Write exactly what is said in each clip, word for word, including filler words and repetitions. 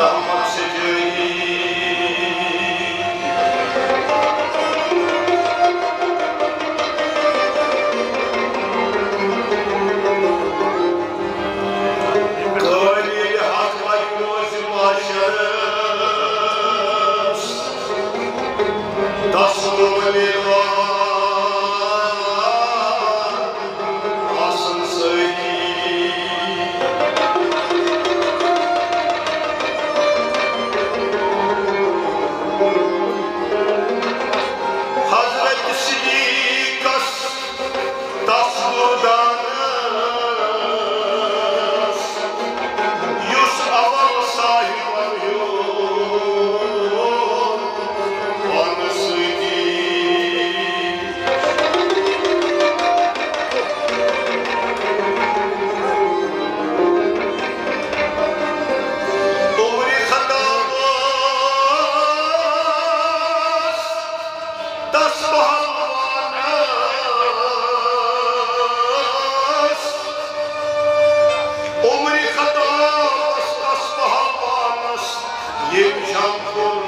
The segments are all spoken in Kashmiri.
رحمت سجٲیی۔ قٲبِل حق لگہِ روزِ محشرس، تسُنٛد امیدوار آسن سٲری۔ حضرت صدیقس تس گُردانس، یُس اول صاحبن ہیوٚت پانس سۭتی۔ عمر خطابس تس پہلوانس، عمر خطابس تس پہلوانس، ییٚمۍ جنگ کوٚر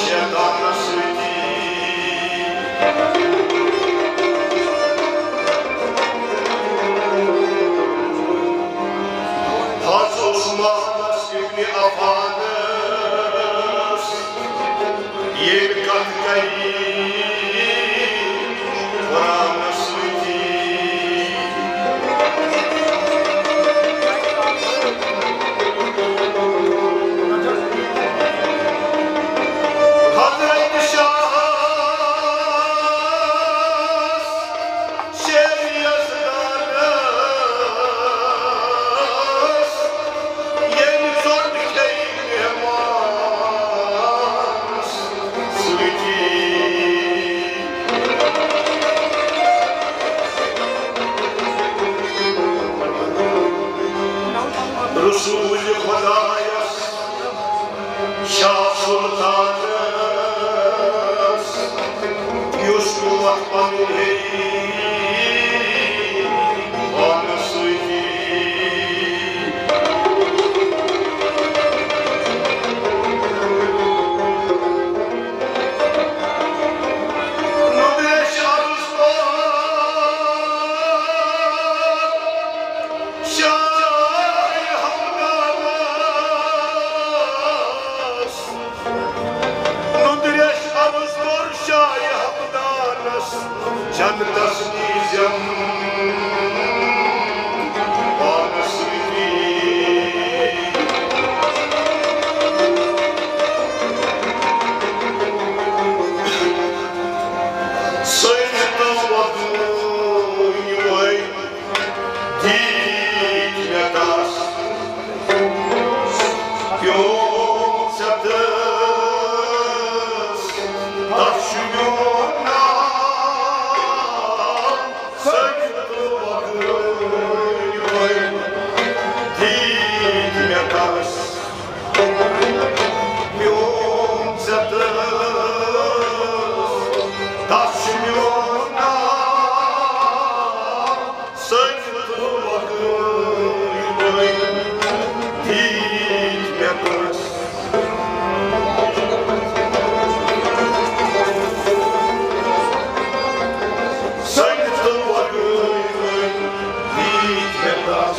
شیطانس سۭتی۔ حض عثمانس ابن عفانس، ییٚلہِ کتھ کرِ قرآنس سۭتی۔ حضرت شاہس شیخ یزدانس، ییٚمۍ ژوٚٹ کھیٚیہِ مہمانس سۭتی۔ رسول خدایس شاہ سلطانس، یُس قوت پنٕنۍ ہیٚیہِ پانس سۭتی۔ نُدرٮ۪ش عرض کوٚر شاہ ہمدانس، نُدرٮ۪ش عرض کوٚر شاہ ہمدانس، جنتس نیٖزٮ۪م پانس سۭتی۔ سٔرۍ تہٕ وۄدوٕنۍ وٲلۍ دِتۍ مےٚ تس، پیوم ژےٚ تس، تس چھُ میون ناو۔ سٔرۍ تہٕ وۄدوٕنۍ وٲلۍ دِتۍ مےٚ تس، پیوم ژےٚ تس، تس چھُ میون ناو۔ سٔرۍ تہٕ وۄدوٕنۍ وٲلۍ دِتۍ مےٚ تس۔ سٔرۍ تہٕ وۄدوٕنۍ وٲلۍ دِتۍ مےٚ تس۔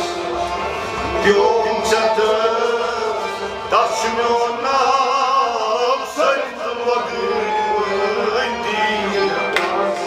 پیوم ژےٚ تس، تس چھُ میون ناو۔ سٔرۍ تہٕ وۄدوٕنۍ وٲلۍ دِتۍ مےٚ تس۔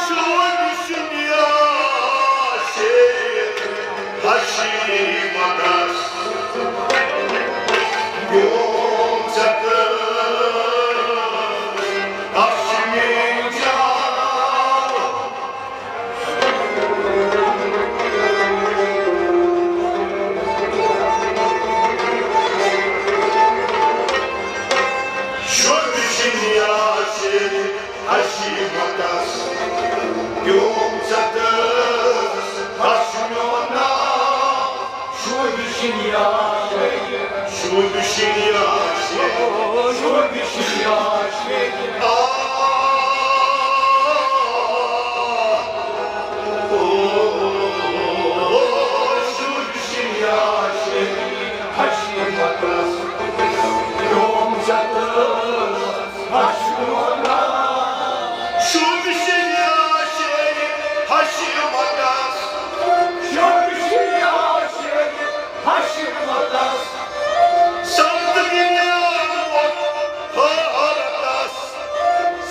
شوٗبہِ سِنیا شیخ حشیمتس، پیوم ژےٚ تہٕ اکھ چھِ میٲنۍ جان۔ شوٗبہِ سِنیا شیخ حشیمتس، پیوم ژےٚ تہٕ اکھ چھِ میون ناو۔ شوٗبہِ سِنیا شیخ، شوٗبہِ سِنیا شیخ، شوٗبہِ سِنیا شیخ۔ آ، او، شوٗبہِ سِنیا شیخ حشیمتس، پیوم ژےٚ تہٕ اکھ چھِ میون ناو۔ شوٗبہِ سِنیا شیخ حشیمتس، شوٗبہِ سِنیا شیخ حشیمتس، سخت بِنیاد ووت حٲرتس،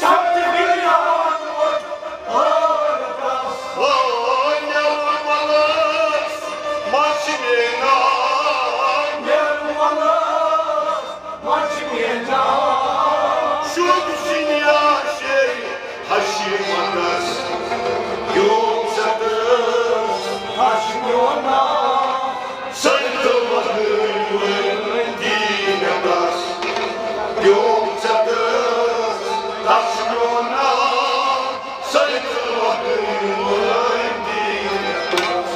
سخت بِنیاد ووت حٲرتس۔ او نیرملس منٛز چھِ میٲنۍ ناو، نیرملس منٛز چھِ میٲنۍ جان۔ شوٗبہِ سِنیا شیخ حشیمتس، پیوم ژےٚ تہٕ اکھ چھِ میون ناو۔ سنتو مدن دیٖنتس، پیوم ژےٚ تہٕ اکھ چھِ میون ناو۔ سنتو مدن دیٖنتس۔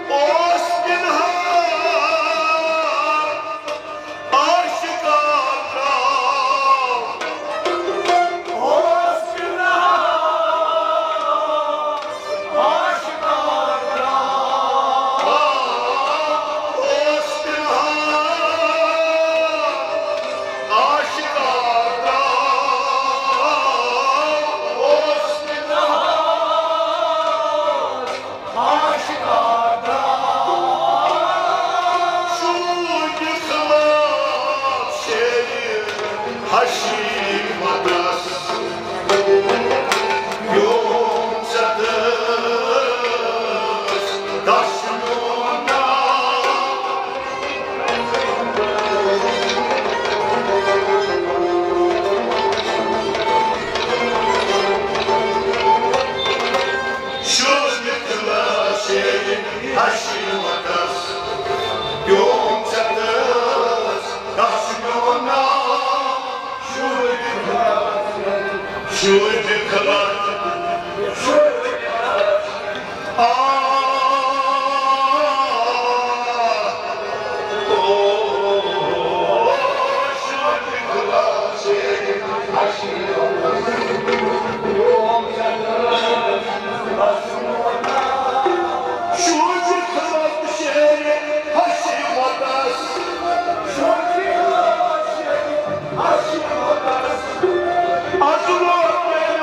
اوس پِنہان عاشقان درٛاو۔ اوس پِنہان عاشقان درٛاو۔ اوس پِنہان عاشقان درٛاو۔ اوس پِنہان عاشقان درٛاو۔ شوٗبہِ خلاف شیرِ حشیمتس، پیوم ژےٚ دست، دست میون ناو۔ شوٗبہِ خلاف شیرِ حشیمتس، پیوم ژےٚ دست، دست میون ناو۔ شوٗبہِ خلاف، شوٗبہِ خلاف۔ آ، او، شوٗبہِ خلاف شیرِ حشیمتس، پیوم ژےٚ دست، دست میون ناو۔ شوٗبہِ خلاف شیرِ حشیمتس، شوٗبہِ خلاف شیرِ حشیمتس، از لوگ مےٚ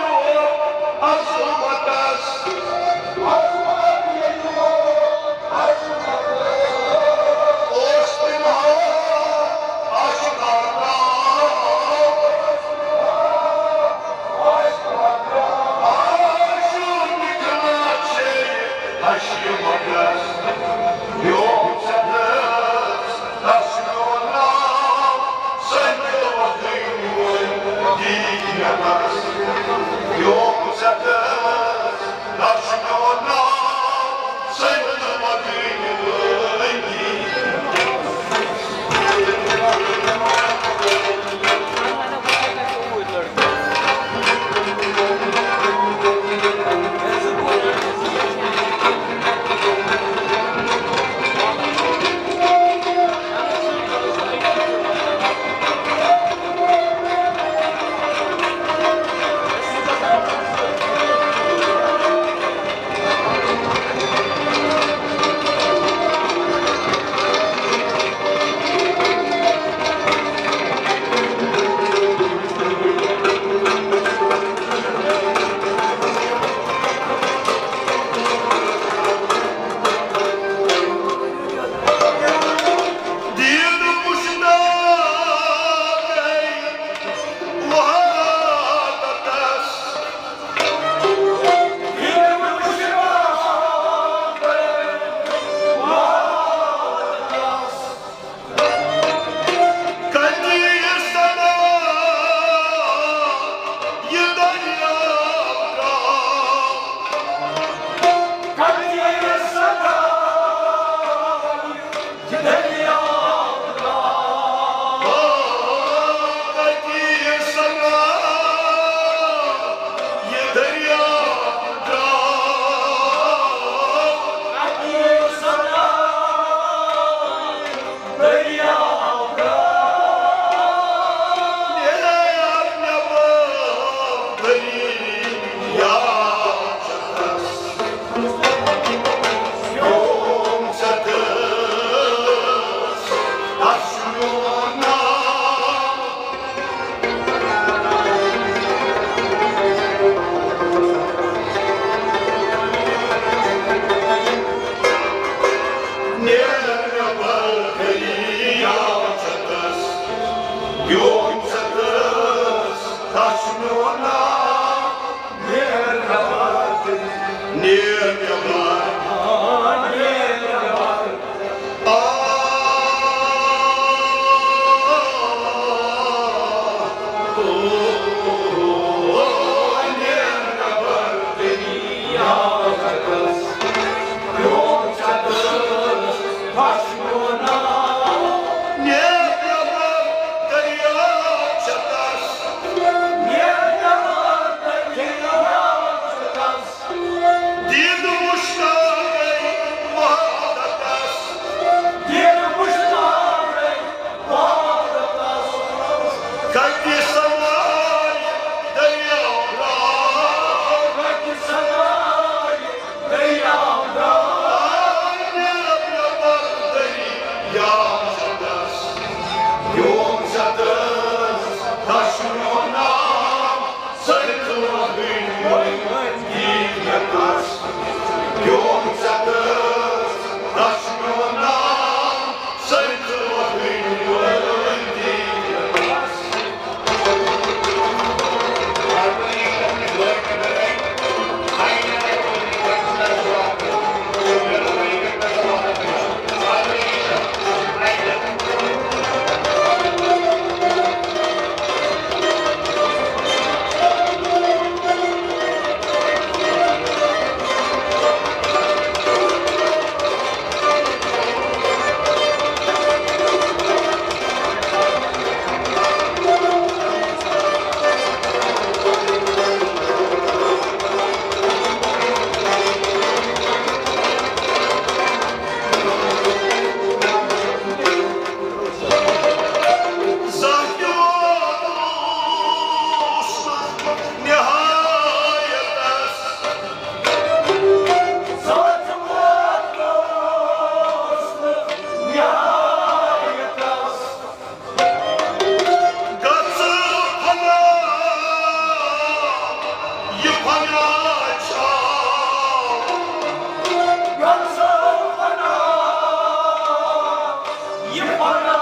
یہِ فنا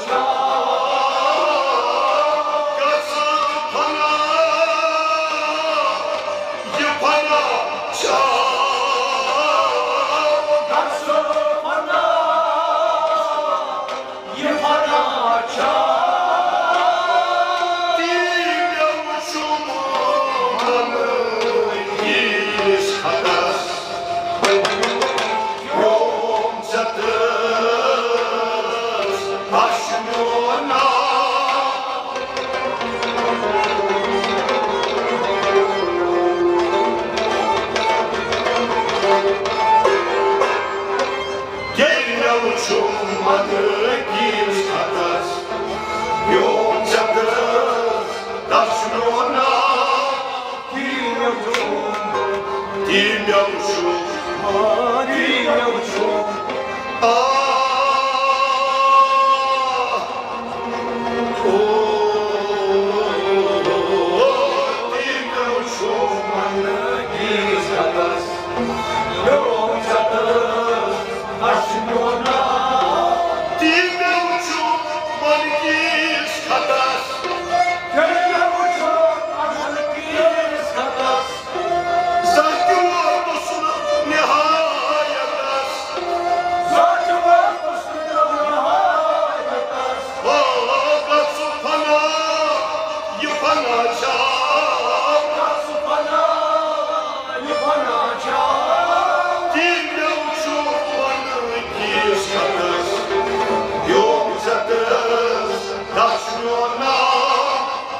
چھا؟ گژھِ فنا، یہِ فنا چھا؟ گژھِ فنا، یہِ فنا چھا؟ تی مےٚ وُچھُم من ییٖتِس خطس۔ پیوم ژےٚ تس، بس میون ناو۔ ییٚلہِ مےٚ وُچھُم مدرکِس خطس، پیوم ژےٚ تس، بس میون ناو۔ تی مےٚ وُچھُم، تی مےٚ وُچھُم، آ، تی مےٚ وُچھُم۔ آ، او، تی مےٚ وُچھُم، من کِس خطس، مےٚ ووٚن ژےٚ تس، اَسہِ میون ناو۔ تی مےٚ وُچھُم، من کِس خطس۔ زانٛہہ تہِ ووتُس نہٕ نہایتس۔ آ، گژھُن فنا، یہِ فنا چھا؟ تی مےٚ وُچھُم ونہٕ کِس خطس، یوم ژےٚ تس، تس چھُ میون ناو۔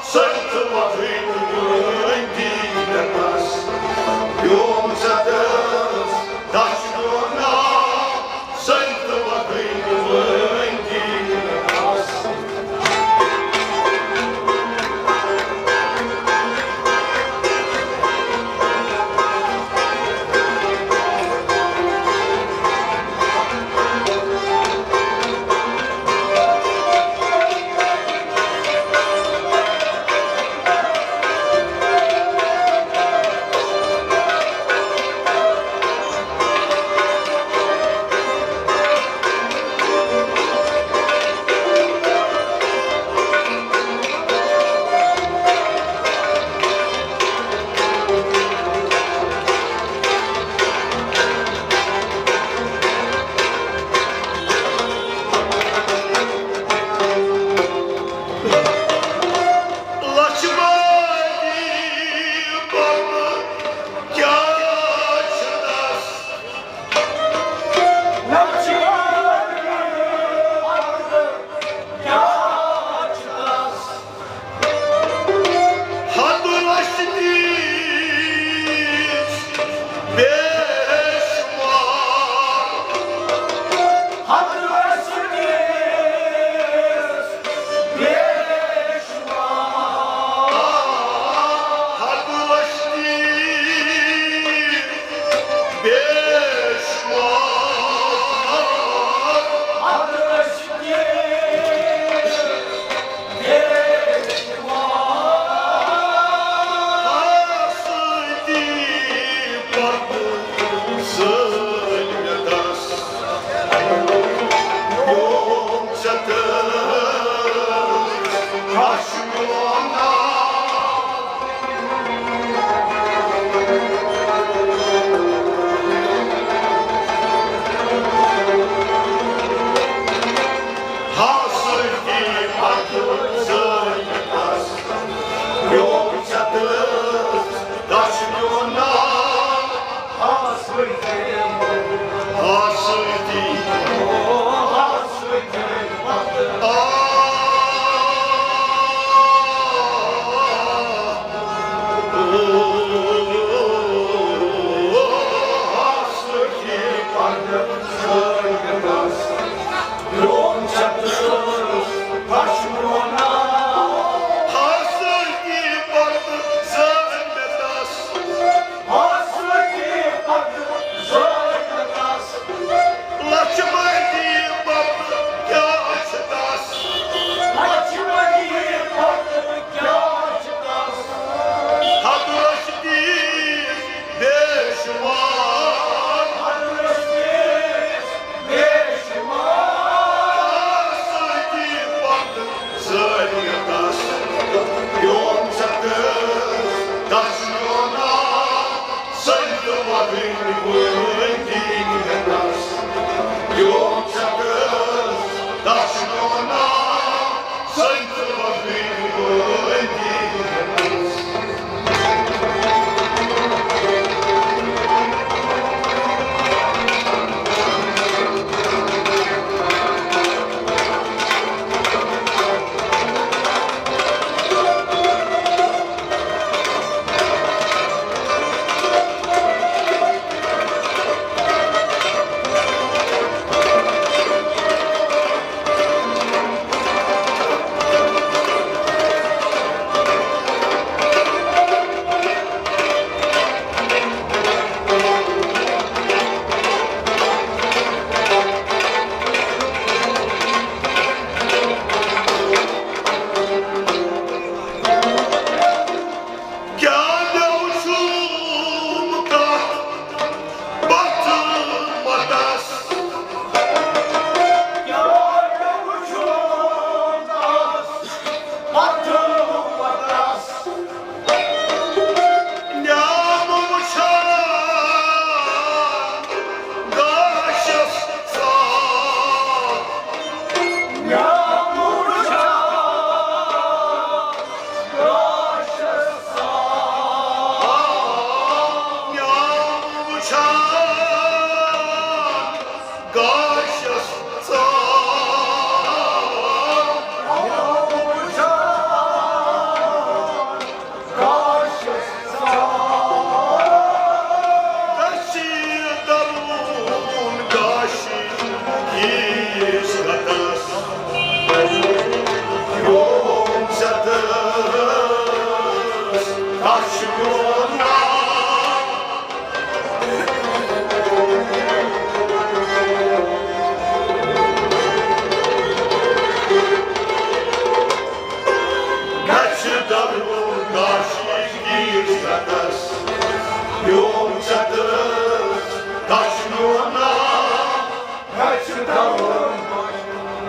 سٔتۍ وۄتھٕنۍ وٲنۍ دِتۍ مےٚ تس۔ پیوم ژےٚ تس، دَچھ میون ناو۔ سٔتۍ وۄتھٕنۍ وٲنۍ دِتۍ مےٚ تس۔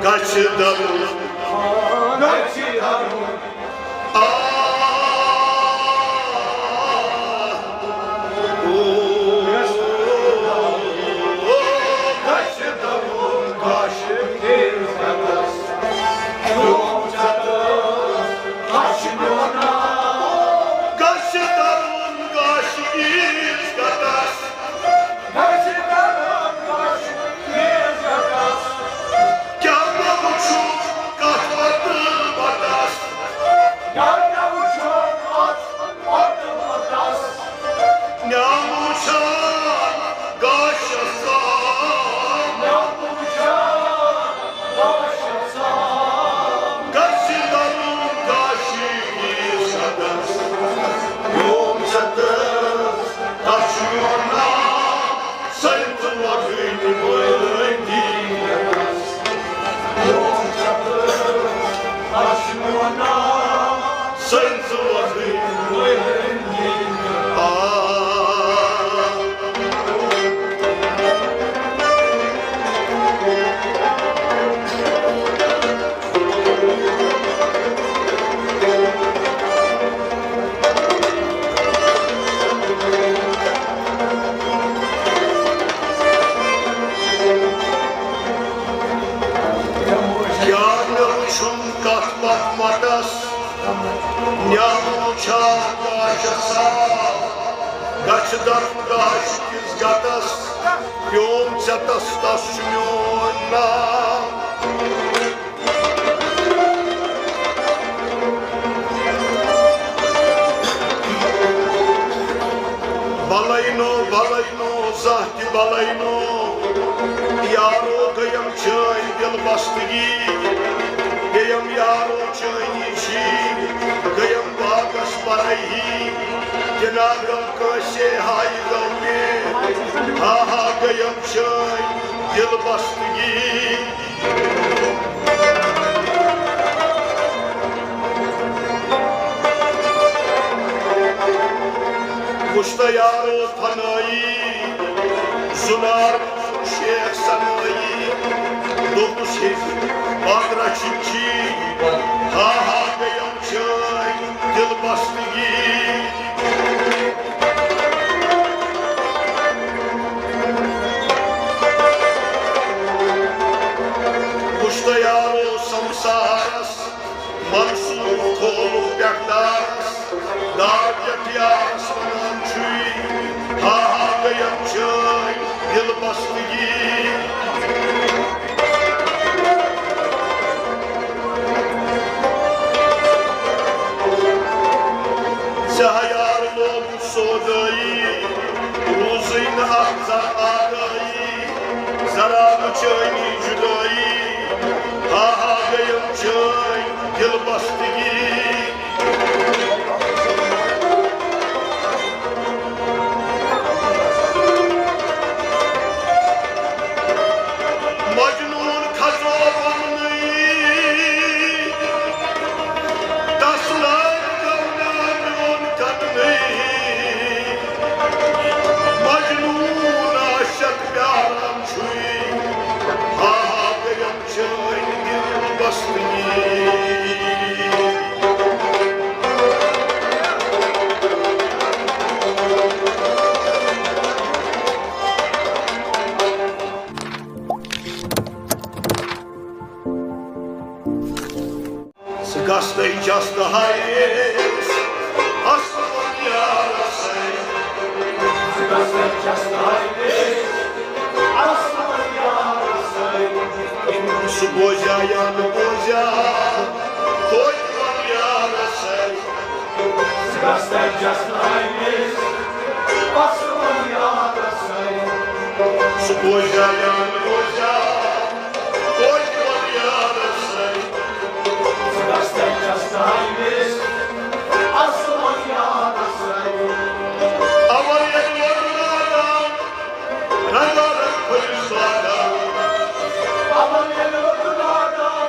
گژھِ درُن۔ آ، او، گژھِ درُن گاشہِ عزتس۔ گژھِ درُن گاشہِ عزتس۔ کیٛاہ مےٚ وُچھُکھ کتھ وتس؟ نیٛامہٕ وُچھان گاشس سان۔ گژھِ درُن گاشہِ عزتس۔ میون ژےٚ تہٕ تس چھُ میون ناو۔ سٲلِم ژٕ وۄتھٕنۍ وٲلۍ دِیَس۔ میون ژےٚ تہٕ تس چھُ میون ناو۔ سٲلِم ژٕ وۄتھٕنۍ وٲلۍ دِیَس۔ آ۔ یار مےٚ وُچھُن کتھ پتھ مٹس، نیٛامہٕ وُچھان گاشس سان۔ گژھِ درُن گاشہِ کِس گتس، پیوم ژےٚ تس، تس چھُ میون ناو۔ بلے نو، بلے نو، زانٛہہ تہِ بلے نو۔ یارو گٔیم چٲنۍ دل بستگی۔ گٔیم یارو چٲنی چھی۔ گٔیم باغس پرے ہی۔ تہِ نا گم کٲنٛسے ہاے گم مےٚ۔ ہا ہا گٔیم چٲنۍ دل بستگی۔ وُچھ تہٕ یارو فنٲیی، زُنار شیخ سنٲیی، دوٚپُس ہے بادرہ چھِ چی، ہا ہا گٔیم چٲنۍ دل بستگی۔ وُچھ تہٕ یارو سمسارس، منصور کھولُکھ پٮ۪ٹھ دارس، دار پٮ۪ٹھ یارس ونان چھُے، ہا ہا گٔیم چٲنۍ دل بستگی۔ ژےٚ ہا یار لوگُتھ سودٲیی، روٗزٕے نہٕ اکھ زانٛہہ آگٲیی، ذرا وٕچھٲنی جُدٲیی، ہا ہا گٔیم چٲنۍ دل بستگی۔ مجنون کھژو پننُے، تس لٲگۍ گونا میون قدمٕے۔ مجنون عاشق پیاران چھُے، ہا ہا گٔیم چٲنۍ دل بستگی۔ ژٕ گژھنے جستہٕ ہاویس اصلن یارس۔ ژٕ گژھنے جستہٕ ہاویس اصلن یارس۔ سُہ بوزیا یا نہٕ بوزیا، توتہِ وَن یارس۔ ژٕ گژھنے جستہٕ ہاویس اصلن یارس۔ سُہ بوزیا یا نہٕ بوزیا، توتہِ وَن یارس۔ ژٕ گژھنے جستہٕ ہاویس اصلن یارس۔ اول ییٚلہِ ووٚن نادان، رنگا رنگ پھٔلِس بادام۔ اول ییٚلہِ ووٚن نادان،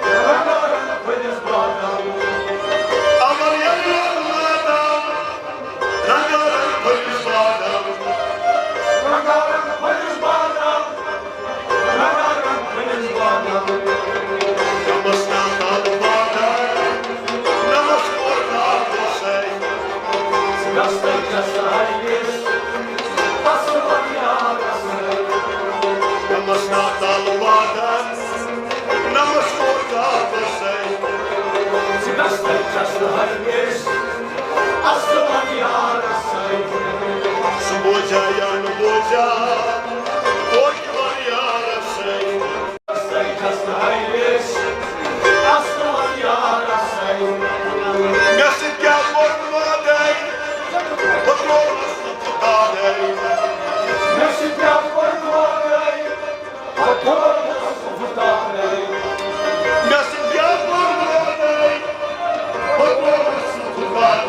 رنگا رنگ پھٔلِس بادام۔ اول ییٚلہِ ووٚن نادان، رنگا رنگ پھٔلِس بادام۔ رنگا رنگ پھٔلِس بادام۔ ژٕ بوزیا یا نہٕ بوزیا، توتہِ وَن یارَس سۭتۍ۔ مےٚ سۭتۍ کیٛاہ کوٚر مادے، بہٕ ترٛووُس نہٕ خۄداے۔ مےٚ سۭتۍ کیٛاہ کوٚر مادے، بہٕ ترٛووُس نہٕ خۄداے۔ مےٚ سۭتۍ کیٛاہ کوٚر مادے، بہٕ ترٛووُس نہٕ خۄداے۔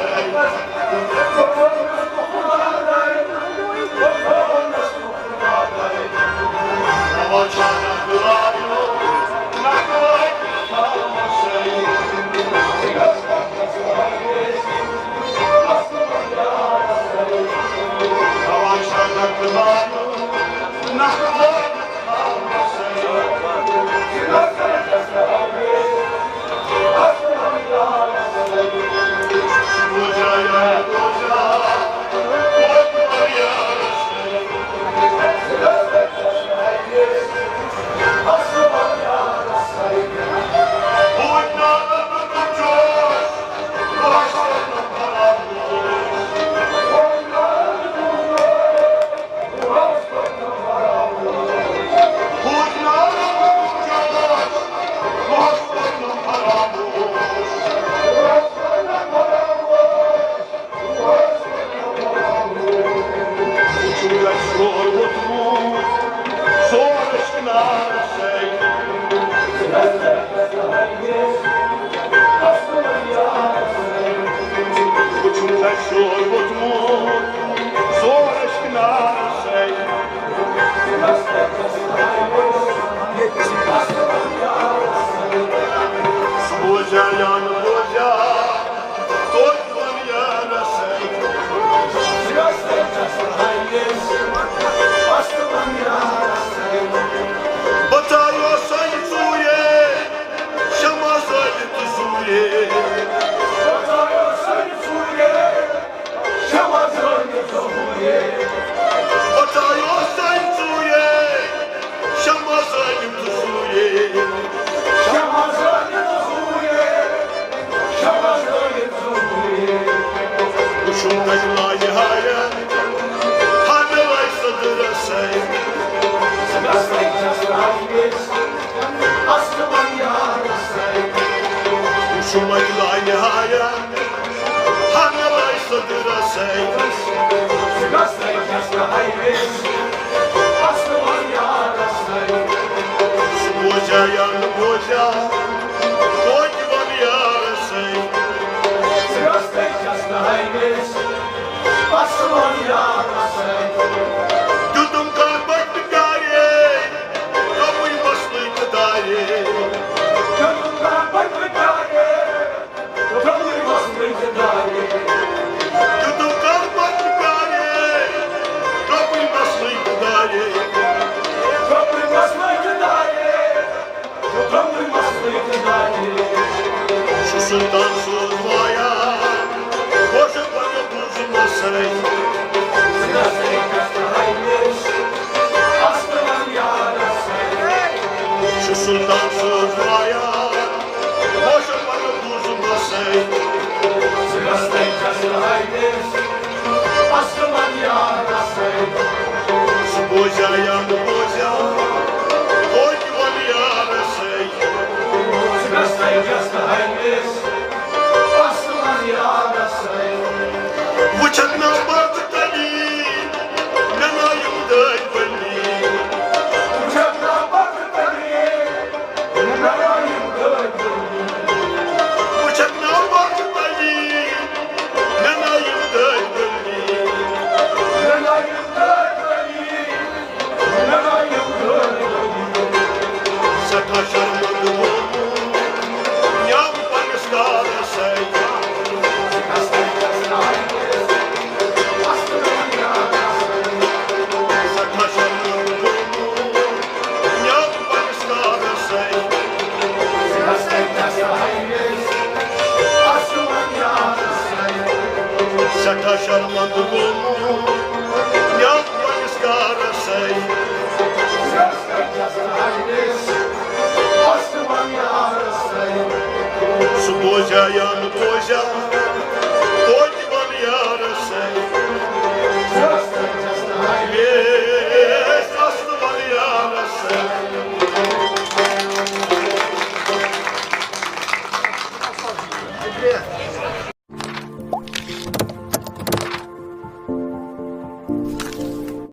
Tell